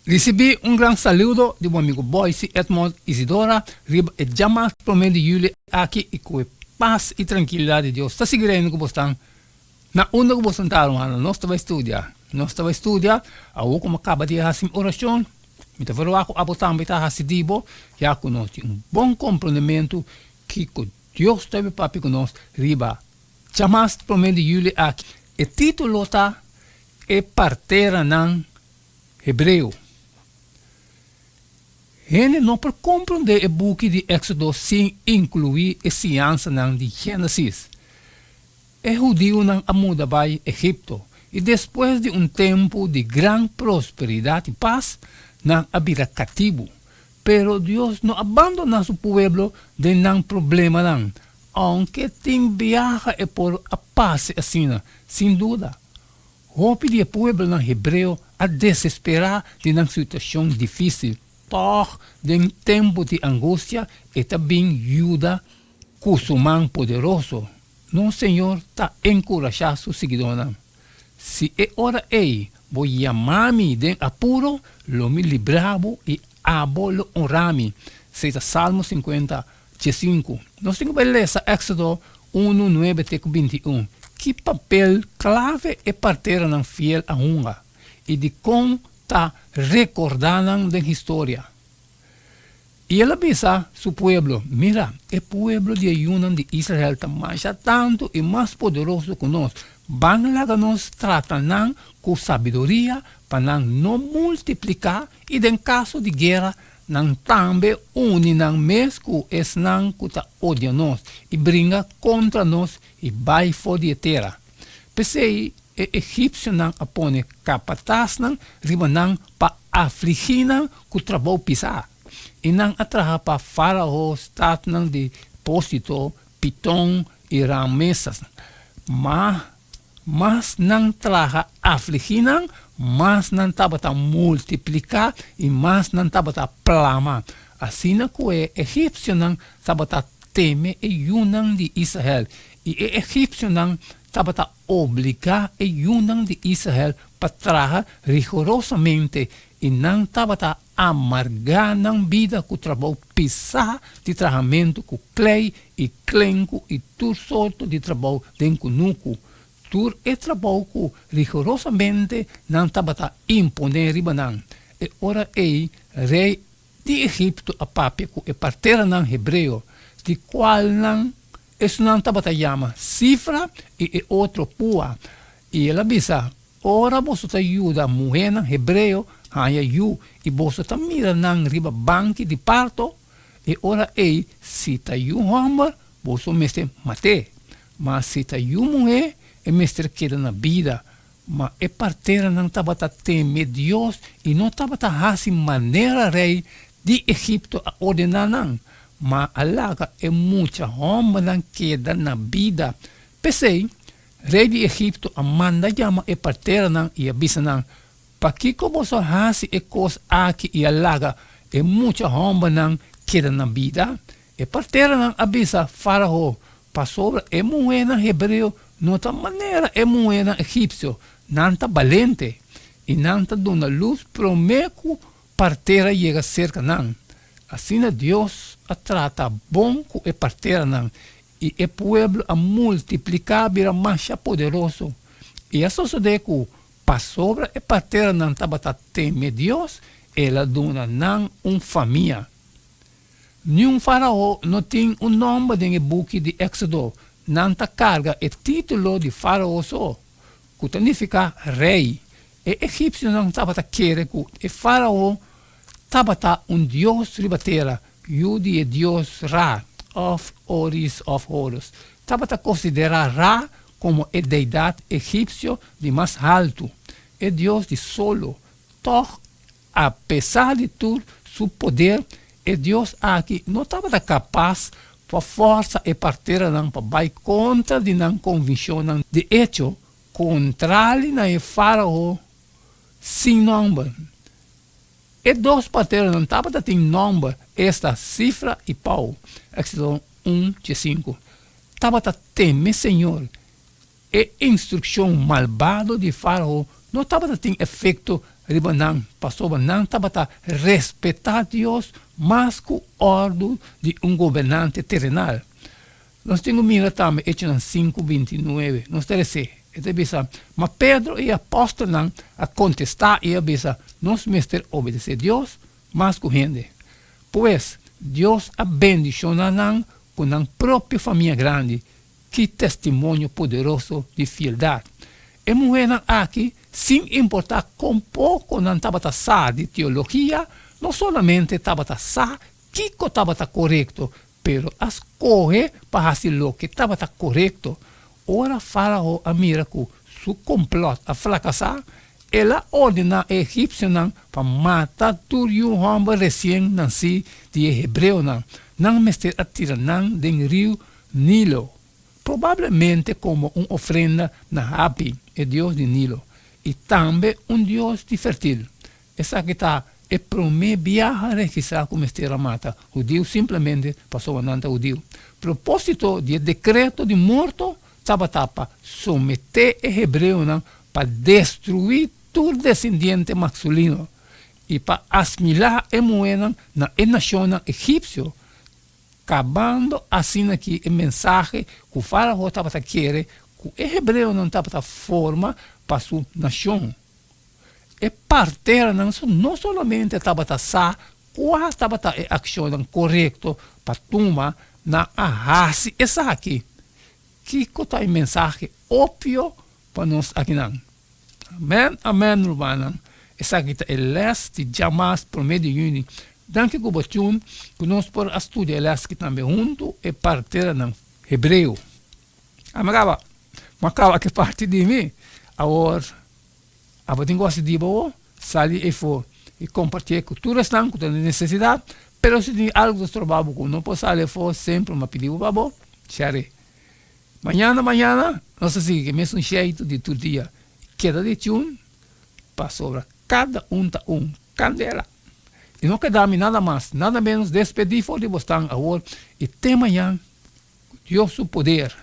Risibí un gran saludo di bo amigo Boyce Edmond Isidora riba e djamas promé di yüli aki i ku e pas i trankilidat di Dios ta sigui reina ku bosnan na unda ku bosnan ta rumannan. Nos ta bai studia, nos ta bai studia awor ku mi a kaba di hasi mi orashon mi ta verwagt ku abo tambe ta hasi di bo ya ku nos tin un bon komprondementu kiko Dios ta papia ku nos riba djamas promé di yüli aki. E título ta E Parteranan Hebreo. Hende no por komprondé e buki di Éksodo sin inkluí e siñansanan di Génesis. E hudiunan a muda bai Egipto, i despues di un tempu di gran prosperidat i pas, nan a bira katibu. Pero Dios no a bandoná su pueblo den nan problemanan, ounke tin biaha e por a pasa asina, sin duda. Hopi di e pueblonan hebreo a desesperá di nan situashon difísil. Tòg, den tempu di angustia, e ta bin yuda ku su man poderoso. Nos Señor ta enkurashá su siguidónan, Si e ora ei bo yama mi den apuro, lo mi libra bo i abo lo onra mi. Esei ta Salmo sinkuenta diesinku. Nos tin ku bai lesa Éksodo unu, nuebe te ku bintiun. Ki papel klave e parteranan fiel a hunga, i dikon ta rekordá nan den historia? I el a bisa su pueblo, Mira, e pueblo di e yunan di Israel ta masha tantu i mas poderoso ku nos. Ban laga nos trata nan ku sabiduria pa nan no multipliká i den kaso di guera nan tambe uni nan mes ku esnan ku ta odia nos i bringa kontra nos i bai for di e tera. P'esei e egipsionan a pone kapatasnan riba nan pa afligí nan ku trabou pisá, i nan a traha pa Fárao statnan di depósito, Piton i Ramesas. Ma mas nan traha afligí nan, mas nan tabata multipliká i mas nan tabata plama, asina ku e egipsionan tabata teme e yunan di Israel, i e egipsionan tabata obligá e yunan di Israel pa traha rigorosamente, i nan tabata amargá nan bida ku trabou pisá di trahamentu ku klei i klenku i tur sorto di trabou den kunuku, tur e trabou ku rigorosamente nan tabata imponé riba nan. E ora ei rei di Egipto a papia ku e parteranan hebreo, di kualnan esunnan tabata yama Sifra i e otro Pua, i el a bisa, Ora boso ta yuda muhénan hebreo haña yu i boso ta mira nan riba banki di parto, e ora ei si ta yu hòmber boso mester mat'é, ma si ta yu muhé e mester keda na bida. Ma e parteranan tabata teme Dios i no tabata hasi manera rei di Egipto a ordená nan, ma a laga e mucha hòmbernan keda na bida. P'esei, Rei di Egipto a manda yama e parteranan i a bisa nan, Pakiko boso a hasi e kos aki i a laga e mucha hòmbernan keda na bida? E parteranan a bisa Fárao, Pasobra e muhénan hebreo no ta manera e muhénan egipsio, nan ta balente, i nan ta duna lus promé ku partera yega serka nan. Asina Dios a trata bon ku e parteranan, I e pueblo a multipliká bira masha poderoso. I a sosodé ku, pasobra e parteranan tabata teme Dios, el a duna nan un famia. Niun fárao no tin un nòmber den e buki di Éksodo, nan ta karga e título di fárao so, ku ta nifiká rei. E egipsionan tabata kere ku e fárao tabata un dios riba tera, yu di e dios Ra, òf Oris òf Horus. Tabata konsiderá Ra komo e deidat egipsio di mas haltu, e dios di solo. Tòg, apesar di tur su poder, e dios aki no tabata kapas pa fòrsa e parteranan pa bai kontra di nan konvikshonnan. De echo, kontrali na e fárao sin nòmber, E dos parteronan tabata tin nòmber, esta Sifra i Pau, Éxodo un diesinku. Tabata teme Señor. E instrukshon malbado di Fárao no tabata tin efekto riba nan, pasobra nan tabata respetá Dios mas ku òrdu di un gobernante terenal. Nos tin ku mira tambe Echonan sinku 29. Nos ta resé, e ta bisa, Ma Pedro i e apòstelnan a kontestá i a bisa, Nos mester obedesé Dios mas ku hende. Pues, Dios a bendishoná nan ku nan propio famia grandi. Ki testimonio poderoso di fieldat! E muhénan aki, sin importá kon poko nan tabata sa di teologia, no solamente tabata sa kiko tabata korekto, pero a skohe pa hasi loke tabata korekto. Ora Fárao a mira ku su komplòt a frakasá, el a ordená e egipsionan pa mata tur yu hòmber resien nasí di e hebreonan. Nan mester a tira nan den riu Nilo, probablemente komo un ofrenda na Hapi, e dios di Nilo, i tambe un dios di fertil. Esaki ta e promé biaha registrá ku mester a mata hudiu simplemente pasobra nan ta hudiu. Propósito di e dekreto di morto tabata pa someté e hebreonan pa destruí tur desendiente maskulino i pa asmilá e muhénan na e nashonnan egipsio, kabando asin'aki e mensahe ku Fárao tabata kere ku e hebreonan tabata forma pa su nashon. E parteranan no solamente tabata sa kua tabata e akshonnan korekto pa tuma, nan a hasi esaki. Kiko ta e mensahe opvio pa nos akinan? Amen, amen, rumannan. Esaki ta e lès di djamas promé di yüni. Danki ku bo tune ku nos por a studia e lès aki tambe huntu e parteranan hebreo. Ami a kaba. Mi a kaba ki parti di mi. Awor, abo tin ku hasi di bo, sali efo i kompartié ku tur esnan ku ta den nesesidat. Pero si tin algu ta stroba bo ku no por sali efo, semper mi a pidi bo pa bo share. Mañana mañana nos ta sigui ku e mesun sheitu di tur dia. Keda di tune pasobra kada un ta un kandela. I no keda mi nada mas, nada menos despedí for di bosnan awor i te mañan. Ku Dios su poder.